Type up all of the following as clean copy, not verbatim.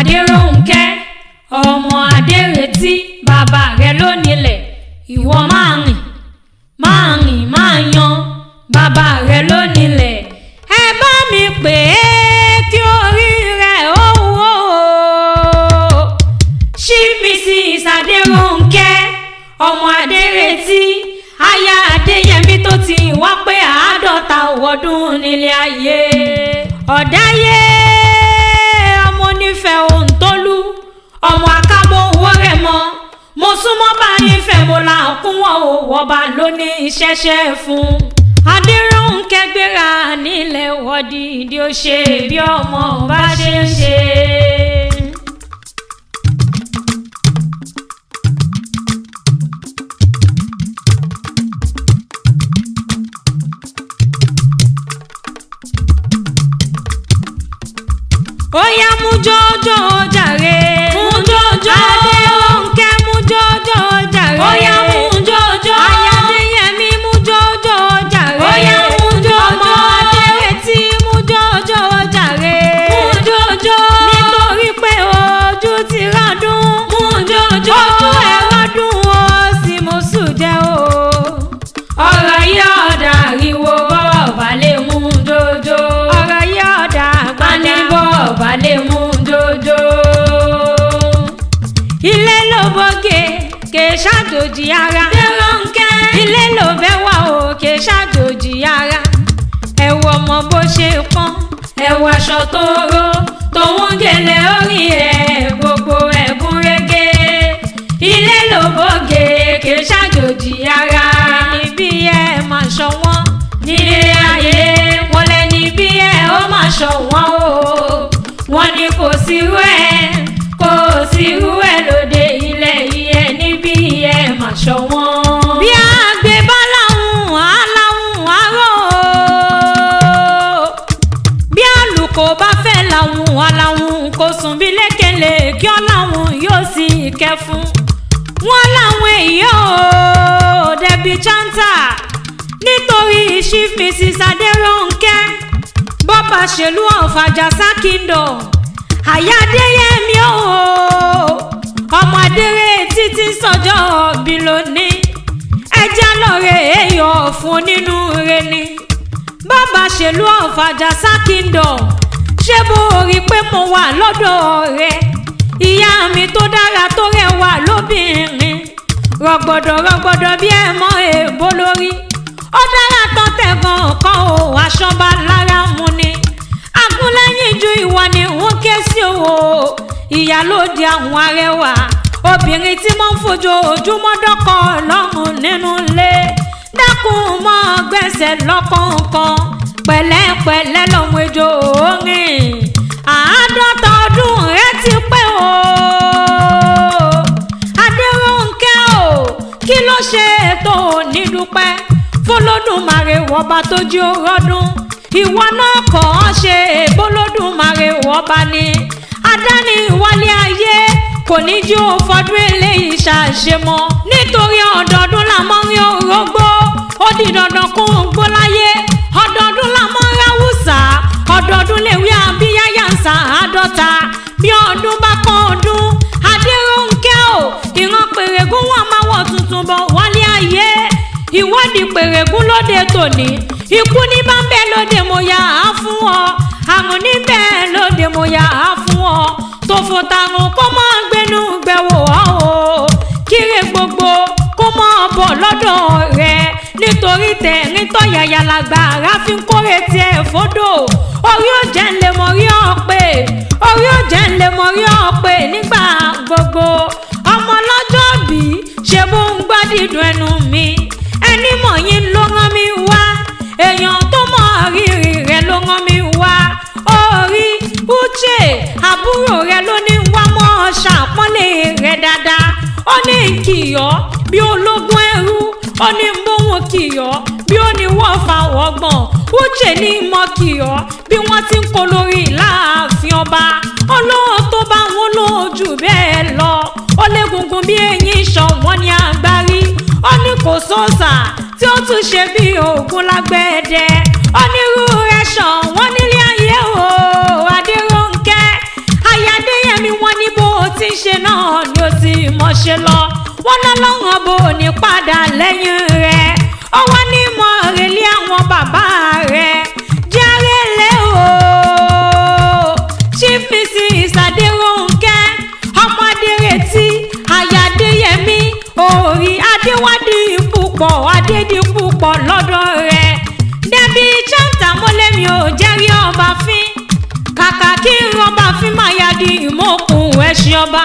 Adérónkẹ́ ọmọ Adéretí, bàbá rẹ̀ ló nílẹ̀, ìwọ máa rìn máa rìn máa yan, bàbá rẹ̀ ló nílẹ̀. Ẹ bá mi pè é kí orí rẹ̀ ó wò ó. Chief Mrs. Adérónkẹ́ ọmọ Adéretí, aya Adéyẹmí tó ti wá pé 50 ọdún nílé ayé. Ọ̀dáyé ọmọ onífẹ̀ẹ́ Òǹtólú, ọmọ akábọ̀ owó rẹ̀ mọ́, mo súnmọ́ báyìí fẹ́ mo là ń kún wọn ò wọba lóní ìṣẹ́ṣẹ́ fún. Adérónkẹ́ gbéra nílẹ̀ wọ́dí ìdí ó ṣe bí ọmọ bá ṣe ń ṣe. Ó yá mú jọjọ jàre, mú jọjọ. Adérónkẹ́ mú jọjọ jàre, ó yá mú jọjọ. Aya Adéyẹmí mú jọjọ jàre, ó yá mú jọjọ. Ọmọ Adéretí mú jọjọ jàre, mú jọjọ. Nítorí pé ojú ti rádùn, mú jọjọ. Ojú ẹ̀ rádùn ó sì mú sùn jẹ́ o. Ọ̀rọ̀ yìí ọ̀dà ariwo bọ́ọ̀ bá lè mú jọjọ. Ọ̀rọ̀ yìí ọ̀dà àgbàní bọ́ọ̀ bá lè mú jọjọ. Ilé ló bóge kè ṣàjòjì ara. Adérónkẹ́ ilé ló bẹ́ wà o kè ṣàjòjì ara. Ẹ wo ọmọ bó ṣe pọ́n, ẹ wo aṣọ tó ró, tòun gèlè orí ẹ̀ gbogbo ẹ̀gún régé. Ilé ló bóge kè ṣàjòjì ara. Níbi ẹ máa ṣọwọ́n nílé ayé, wọ́n lẹ́ni bí ẹ ó máa ṣọ̀wọ́n o. Wọ́n ní kò sírú ẹ̀, kò sírú ẹ̀ lóde ilẹ̀ yìí, níbi ẹ máa ṣọ̀wọ́n. Bí àgbẹ̀ bá láwùn aláwùn aró, bí àlùkò bá fẹ́ láwùn aláwùn, kò sùn bí lékele kí ọ̀làwùn yóò sì kẹ́ fún. Wọ́n láwọn èyí ò Debbie Chanta nítorí Chief Mrs. Adérónkẹ́ bọ́bá ṣèlú of Àjàsá Kingdom, aya Adéyẹmí o, ọmọ Adéretí tí ń sọjọ́ bí lónìí, ẹjẹ́ lọ́rẹ̀ èèyàn fún nínú rẹ̀ ni. Bọ́bá ṣèlú of Àjàsá Kingdom, ṣé bó rí pé mo wà lọ́dọ̀ rẹ̀? Ìyá mi tó dára tó rẹwà lóbìnrin, rọ̀gbọ̀dọ̀ rọ̀gbọ̀dọ̀ bí ẹ mọ èèbó lórí. Ó dára tán tẹ̀gàn kan ò aṣọ bá lára mu ni. Agúnlẹ́yìn ju ìwọ ni wọ́n ké sí o. Ìyálóde àwọn arẹwà obìnrin tí mo ń fojoojúmọ́ dọ́kọ̀ ọlọ́run nínú ilé. Dákun mọ́ gbẹ̀sẹ̀ lọ́kọ̀ọ̀kan, pẹ̀lẹ́pẹ̀lẹ́ lọ́mọ ejò orin. 50 ọdún rẹ ti pé o. Adérónkẹ́ o, kí ló ṣe tó ní dúpẹ́ fọlọ́dúnmarè wọba tó jí ó rọ́dún? Ìwọ náà kọ́ ọ́ ṣe bọ́lọ́dúnmarè wọba ni adáni wálé ayé kò ní jí ó fọdún eléyìí ṣàṣemọ́. Nítorí ọdọọdún la mọ́ rí orógbó, ó di dandan kó ń gbó láyé. Ọdọọdún la mọ́ ráwùsà, ọdọọdún lèwe àbíyáyà ń sa 50. Bí ọdún bá kọ́ ọdún, Adérónkẹ́ o, ìran pèrègún wọn máa wọ̀ tuntun bọ̀ wálé ayé. Ìwọ́de pèrègún lóde tòní, ikú ní bá ń bẹ lóde mo yà á fún ọ, àrùn níbẹ̀ lóde mo yà á fún ọ, tòfò tàrùn kó mọ́ gbénú gbẹ̀wò ọ́ o, kíre gbogbo kó mọ́ bọ̀ lọ́dọ̀ rẹ. Nítorí tẹ̀rín tọ̀yàyà làgbà ara fi ń kórè tiẹ̀ fódò. Orí òjẹ́ ń lè mọ̀ rí ọ pé, orí òjẹ́ ń lè mọ̀ rí ọ pé nígbà gbogbo. Ọmọ lọ́jọ́ bí ṣe bó ń gbọ́ dídùn ẹnu mi, ẹni mọ̀ yín ló rán mi wá, èèyàn tó mọ̀ rírì rẹ̀ ló rán mi wá. Orí Uche àbúrò rẹ̀ ló ní wá mọ́ ṣàpọ́nlé rẹ̀ dáadáa. Ó ní kìyọ́ bí ológun ẹrú, ó ní bóun kìyọ́ bí ó ní wọ́n fa ọgbọ̀n. Uche ní mọ́ kìyọ́ bí wọ́n ti ń kó lórí láàfin ọba. Olóhùn tó bá wọn lójú bẹ́ẹ̀ lọ, ó légungun bí eyín ṣọ̀wọ́n ní agbárí. Ó ní kò sọ́sà tí ó tún ṣe bí ògùn lágbẹ̀dẹ. Onírú rẹ̀ ṣọ̀wọ́n nílé ayé o. Adérónkẹ́ aya Adéyẹmí. Adéyẹmí wọn ní bó o ti ń ṣe náà ni ó sì mọ̀ ṣe lọ. Wọ́n lọ́lọ́run bò ní padà lẹ́yìn rẹ̀. Ó wá ní mọ̀ rẹ̀lẹ́ àwọn bàbá rẹ̀. Jẹ́rẹ́lẹ́ o. Chief Mrs. Adérónkẹ́, ọmọ Adéretí, aya Adéyẹmí, òòrì Adéwádìí púpọ̀, Adédìpúpọ̀ lọ́dọ̀ rẹ̀. Dẹ́bí Chanta mọ́lẹ́mi ò jẹ́rí ọba fín. Kàkà kí n rọba fín máa ya di ìmọ̀kùn ẹṣin ọba.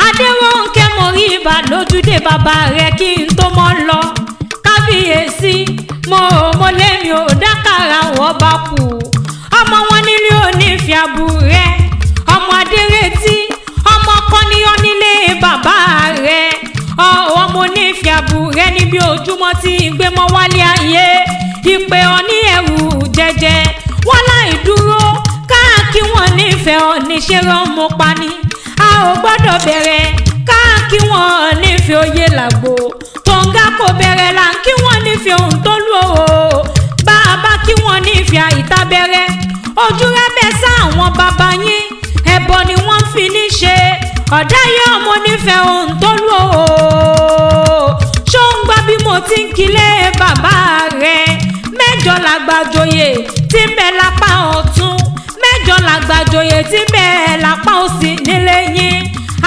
Adérónkẹ́ mo rí ibà lójúde bàbá rẹ̀ kí n tó mọ́ lọ. Kábíyèsí mo mọ́lẹ́mi ò dákàrà wọ́n bá kú. Ọmọ wọn nílé onífẹ́ àbúrẹ́. Ọmọ Adéretí, ọmọ kọ́níyọ́ nílé bàbá rẹ̀. Ọmọ onífẹ́ àbúrẹ́ níbi ojúmọ́ tí ń gbé mọ́ wálé ayé. Ìpè ọ̀ní ẹ̀rù jẹjẹ. Wọ́n láì dúró káàkiri wọn nífẹ̀ẹ́ ọ̀ní ṣe rán mo pani. A ò gbọ́dọ̀ bẹ̀rẹ̀ káàkiri wọn nífẹ̀ẹ́ oyè làgbo. Tòǹgà kò bẹ̀rẹ̀ là ń kí wọ́n nífẹ̀ẹ́ ohun tó lù ó. Bá a bá kí wọ́n nífẹ̀ẹ́ àìtábẹ́rẹ́. Ojú rábẹ́ sá àwọn bàbá yín. Ẹbọ ni wọ́n fi ní ṣe. Ọ̀dá yẹ ọmọ nífẹ̀ẹ́ ohun tó lù ó. Ṣó ń gbọ́ bí mo ti ń kílé bàbá rẹ̀? Mẹ́jọ làgbàjoyè tí ń bẹ lápá ọ̀tún. Mẹ́jọ làgbàjoyè tí ń bẹ lápá òsì nílé yín.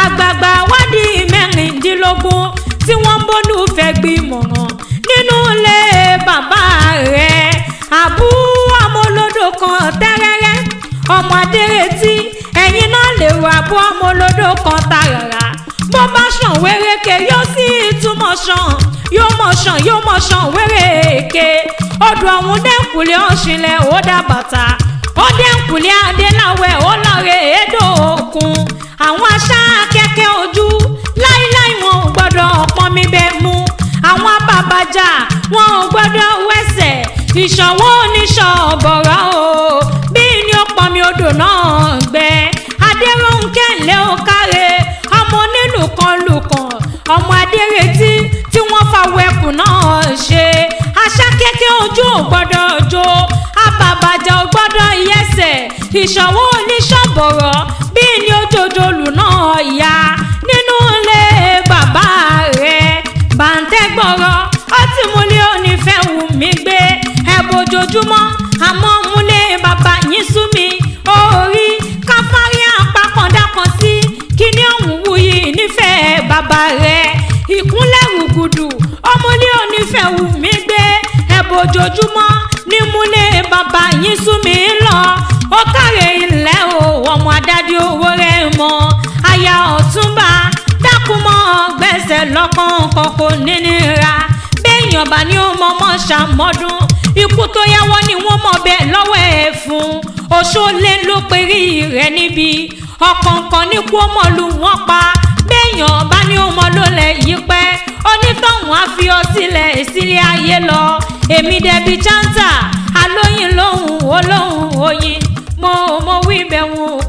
Àgbààgbà wádìí 16 tí wọ́n ń bólú fẹ́ gbìmọ̀ràn nínú ilé bàbá rẹ̀. Àbú ọmọ olódò kan tẹ́rẹ́rẹ́. Ọmọ Adéretí, ẹ̀yin náà lè wọ àbú ọmọ olódò kan tààràrà. Bó bá ṣàn wéréke yóò sì túmọ̀ ṣàn. Yóò mọ̀ ṣàn, yóò mọ̀ ṣàn wéréke. Odò ọ̀hún dẹ́kùlé ọ̀ṣìnlẹ̀ ó dá bàtà. Ó dẹ́kùlé Adéláwẹ̀ ó lọ́ọ̀rẹ́ èdò òkun. Àwọn aṣá kẹ́kẹ́ ojú láíláí wọn ò gbọ́dọ̀ pọnmi bẹ́ẹ̀ mú. Àwọn bàbàjà wọn ò gbọ́dọ̀ wẹsẹ̀. Ìṣọ̀wọ́ oníṣọ̀ bọ̀rọ̀ o. Bí ni ó pọnmi odò náà gbẹ. Adérónkẹ́ ńlẹ́ ó káre. Ọmọ onílùkan lùkàn. Ọmọ Adéretí tí wọ́n fa wẹ̀kùn náà ṣe. Aṣá kẹ́kẹ́ ojú ò gbọ́dọ̀ jó. Abàbàjà ò gbọ́dọ̀ yẹsẹ̀. Ìṣọ̀wọ́ oníṣọ̀ bọ̀rọ̀ bí ni òjòjòlù náà yá. Nínú ilé bàbá rẹ̀. Bàǹtẹ́ gbọ̀rọ̀ ọtí múlẹ̀ onífẹ́ wù mí gbé. Ẹ̀bùn ojoojúmọ́ àmọ́ múlẹ̀ bàbá yín sú mi. Orí káfárí àpapọ̀dà kan sí. Kíní ọ̀hún wuyì nífẹ̀ẹ́ bàbá rẹ̀. Ìkúnlẹ̀ rúgùdù ọmọlé onífẹ́ wù mí gbé. Ẹ̀bùn ojoojúmọ́ ní múlẹ̀ bàbá yín sú mi lọ. Ó kàrè ilẹ̀ o, ọmọ adádé owó rẹ̀ mọ́. Aya Ọ̀túnba dákun mọ́ gbẹ̀sẹ̀ lọ́kàn kò nínira. Béèyàn bá ní ó mọ ṣàmọ́dún. Ikú tó yáwọ́ ni wọ́n mọ̀ bẹ́ẹ̀ lọ́wọ́ ẹ̀ fún. Oṣoolé ló perí rẹ̀ níbi. Ọ̀kọ̀ọ̀kan ní kú ọmọlú wọn pa. Béèyàn bá ní ó mọ lólẹ̀ yí pẹ́. Onítọ̀hún á fi ọ sílẹ̀ sílé ayé lọ. Èmi Dẹ́bí Chanta, alóyin lóhùn olóhùn oyin. Mo wí bẹ̀ wọ́n.